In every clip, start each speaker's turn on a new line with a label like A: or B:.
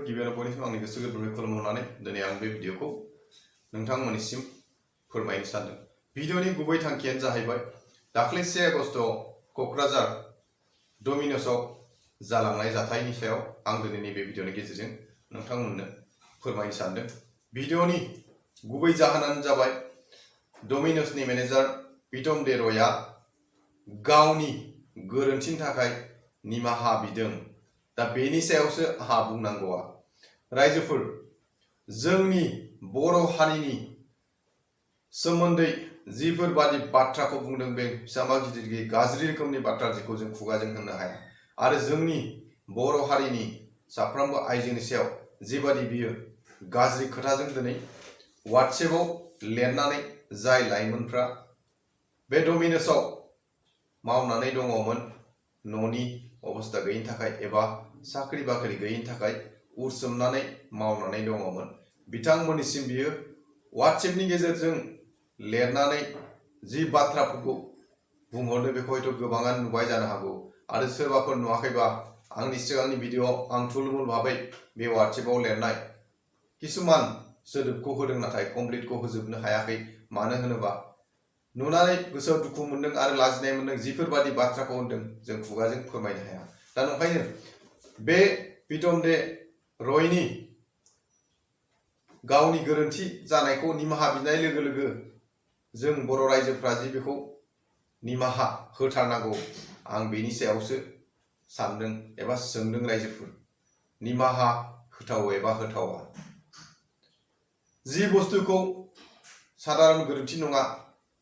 A: गिबियावनो बयनिसिम आंनि गोसो गोरबोनिफ्राय खुलुमहरनानै दिनै आं बे भिडिअखौ नोंथांमोननिसिम फोरमायनो सानदों। भिडिअनि गुबै थांखियानो जाहैबाय दाख्लै 1 आगस्टआव क'क्राझार डमिन'सआव जालांनाय जाथायनि सायाव आं दिनैनि बे भिडिअनि गेजेरजों नोंथांमोननो फोरमायनो सानदों। भिडिअनि गुबै जाहोनानो जाबाय डमिन'सनि मेनेजार प्रीतम दे रयआ गावनि गोरोन्थिनि थाखाय निमाहा बिदों। दा बेनि सायावसो आहा बुंनांगौआ रायजोफोर जोंनि बर' हारिनि सोमोन्दै जिफोरबादि बाथ्राखौ बुंदों बे फिसामा गिदिर गाज्रि रोखोमनि बाथ्रा जेखौ जों खुगाजों होननो हाया आरो जोंनि बर' हारिनि साफ्रोमबो आइजोनि सायाव जेबादि बियो गाज्रि खोथाजों दिनै वाट्सएपआव लिरनानै जाय लाइमोनफ्रा बे डमिन'सआव मावनानै दङमोन न'नि अबस्था गैयिनि थाखाय एबा साख्रि बाख्रि गैयिनि थाखाय उरसोमनानै मावनानै दङमोन बिथांमोननिसिम बियो वाट्सएपनि गेजेरजों लिरनानै जि बाथ्राफोरखौ बुंहरदों बेखौ हयथ' गोबाङानो नुबाय जानो हागौ आरो सोरबाफोर नुवाखैबा आंनि सिगांनि भिडिअआव आं थुलमुल भाबै बे वाट्सएपआव लिरनाय किसुमान सोदोबखौ होदों नाथाय कमप्लिटखौ होजोबनो हायाखै। मानो होनोबा नुनानै गोसोआव दुखु मोनदों आरो लाजिनाय मोनदों जिफोरबादि बाथ्राखौ होनदों जों खुगाजों फोरमायनो हाया। दा नंखायनो बे प्रीतम दे रयनि गावनि गोरोन्थि जानायखौ निमाहा बिनाय लोगो लोगो जों बर' रायजोफ्रा जि बेखौ निमाहा होथारनांगौ आं बेनि सायावसो सानदों एबा सोंदों रायजोफोर निमाहा होथाव एबा होथावा। जि बुस्थुखौ साधारन गोरोन्थि नङा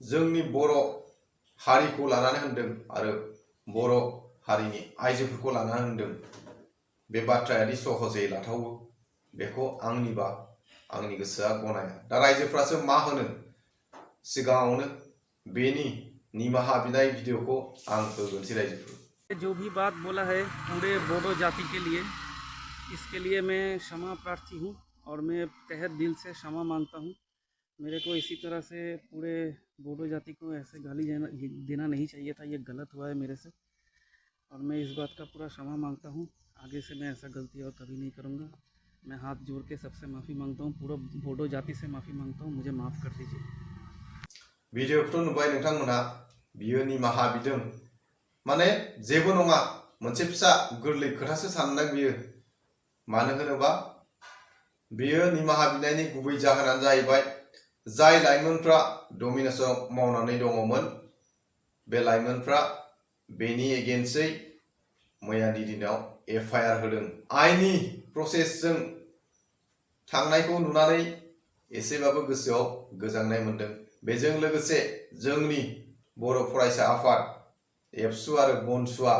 A: जोंनि बर' हारिखौ लानानै होनदों आरो बर' हारिनि आइजोफोरखौ लानानै होनदों बे बाथ्रायादि सहजै लाथावो बेखौ आंनिबा आंनि गोसोआ गनाया। दा रायजोफ्रासो मा होनो सिगाङावनो बेनि निमाहा बिनाय भिडिअखौ आं होगोनसै रायजोफोर।
B: जो भी बात बोला है पूरे बोडो जाति के लिए इसके लिए मैं क्षमा प्रार्थी हूँ और मैं तहे दिल से क्षमा मांगता हूँ। मेरे को इसी तरह से पूरे बोडो जाति को ऐसे गाली देना नहीं चाहिए था, ये गलत हुआ है मेरे से और मैं इस बात का पूरा क्षमा मांगता हूँ। आगे से मैं ऐसा गलती और कभी नहीं करूँगा। मैं हाथ जोड़ के सबसे माफ़ी मांगता हूँ, पूरा बोडो जाति से माफ़ी मांगता हूँ, मुझे माफ़ कर दीजिए।
A: भिडिअखौथ' नुबाय नोंथांमोना बियो निमाहा बिदों माने जेबो नङा मोनसे फिसा गोरलै खोथासो सानदों बियो। मानो होनोबा बियो निमाहा बिनायनि गुबै जाहोनानो जाहैबाय जाय लाइमोनफ्रा डमिन'सआव मावनानै दङमोन बे लाइमोनफ्रा बेनि एगेन्स्टै मैयानि दिनाव एफआइआर होदों। आइनि प्रसेसजों थांनायखौ नुनानै एसेबाबो गोसोआव गोजांनाय मोनदों। बेजों लोगोसे जोंनि बर' फरायसा आफाद एबसु आरो बनसुआ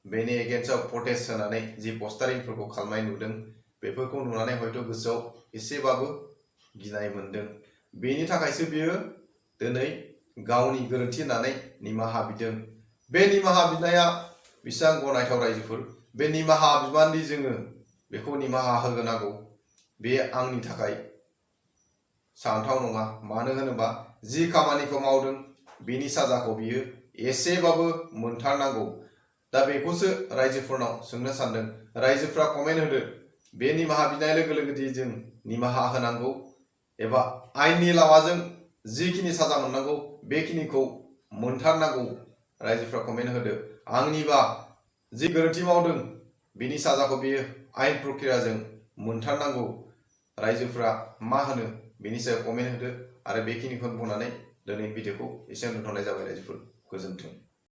A: बेनि एगेन्स्टआव प्रटेस्ट होनानै जि पस्टारिंफोरखौ खालामनाय नुदों बेफोरखौ नुनानै हयथ' गोसोआव एसेबाबो गिनाय मोनदों। बेनि थाखायसो बियो दिनै गावनि गोरोन्थि होननानै निमाहा बिदों। बे निमाहा बिनाया बेसेबां गनायथाव रायजोफोर। बे निमाहा बिबानदि जोङो बेखौ निमाहा होनांगौ बे आंनि थाखाय सानथाव नङा। मानो होनोबा जि खामानिखौ मावदों बेनि साजाखौ बियो एसेबाबो मोनथारनांगौ। दा बेखौसो रायजोफोरनाव सोंनो सानदों। रायजोफ्रा कमेन्ट होदो बे निमाहा बिनाय लोगो लोगो जों निमाहा होनांगौ एबा आइननि लामाजों जिखिनि साजा मोननांगौ बेखिनिखौ मोनथारनांगौ। रायजोफ्रा कमेन्ट होदो। आंनिबा जि गोरोन्थि मावदों बिनि साजाखौ बियो आयेन प्रक्रियाजों मोनथारनांगौ। रायजोफ्रा मा होनो बेनि सायाव कमेन्ट होदो आरो बेखिनिखौ बुंनानै दिनै भिडिअखौ एसेयावनो दोनथ'नाय जाबाय रायजोफोर। गोजोन्थों।